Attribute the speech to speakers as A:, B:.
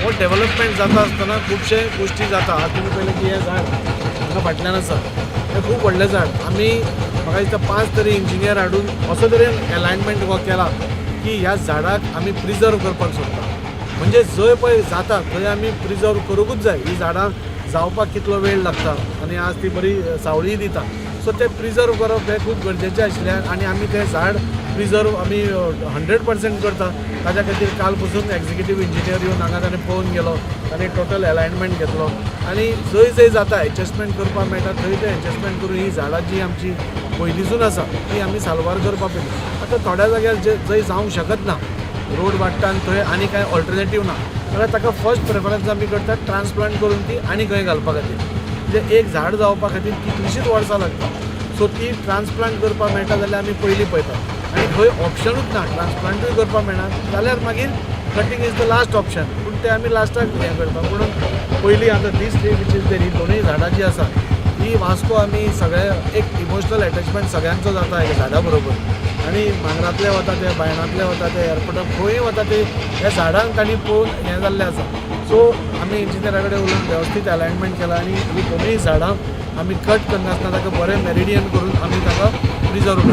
A: हो डेवलपमेंट जाता आसतना खुबशे गोश्टी जाता. आतां तुमी पळयलें की हें झाड हांगा फाटल्यान आसा, हें खूब व्हडलें झाड. आमी म्हाका दिसता पांच तरी इंजिनियर हाडून असो तरेन एलायनमेंट हो केला की ह्या झाडाक आमी प्रिजर्व करपाक सोदता. म्हणजे जंय पळय जाता थंय आमी प्रिजर्व करूंकूच जाय. ही झाडां जावपाक कितलो वेळ लागता आनी आज ती बरी सावळी दिता. सो तें प्रिजर्व करप हें खूब गरजेचें आशिल्ल्यान आनी आमी तें झाड प्रिजर्व आमी 100% करता. ताच्या खातीर काल पसून एक्झिक्युटीव इंजिनियर येवन हांगा ताणें पळोवन गेलो. ताणें टोटल एलायनमेंट घेतलो आनी जंय जंय जाता एडजस्टमेंट करपाक मेळटा थंय तें एडजस्टमेंट करून ही झाडां जी आमची पयलींसून आसा ती आमी साल्वार करपा पयली. आतां थोड्या जाग्यार जे जंय जावंक शकत ना, रोड वाडटा आनी थंय आनी कांय ऑल्टरनेटीव ना जाल्यार ताका फर्स्ट प्रेफरन्स आमी करतात ट्रान्सप्लांट करून ती आनी खंय घालपा खातीर. म्हणजे एक झाड जावपा खातीर कितलींशींच वर्सां लागता. सो ती ट्रान्सप्लांट करपाक मेळटा जाल्यार आमी पयलीं पळयतात आनी खंय ऑप्शनूच ना, ट्रान्सप्लांटूय करपाक मेळना जाल्यार मागीर cutting is the last option. पूण तें आमी लास्टाक हें करता. म्हणून पयलीं आतां दीस ट्री which is there, ही दोनूय झाडां जीं आसा ही वास्को आमी सगळे एक इमोशनल एटॅचमेंट सगळ्यांचो जाता ह्या झाडा बरोबर. आनी मांगरांतले वता ते, बायणांतले वता ते, एअरपोर्टाक खंयूय वता ते, ह्या झाडांक तांणी पळोवन हें जाल्लें आसा. सो आमी इंजिनियरा कडेन उलोवन वेवस्थीत अलायनमेंट केला आनी ही दोनूय झाडां आमी कट करनासतना ताका बरें मेरिडियन करून आमी ताका प्रिजर्व करता.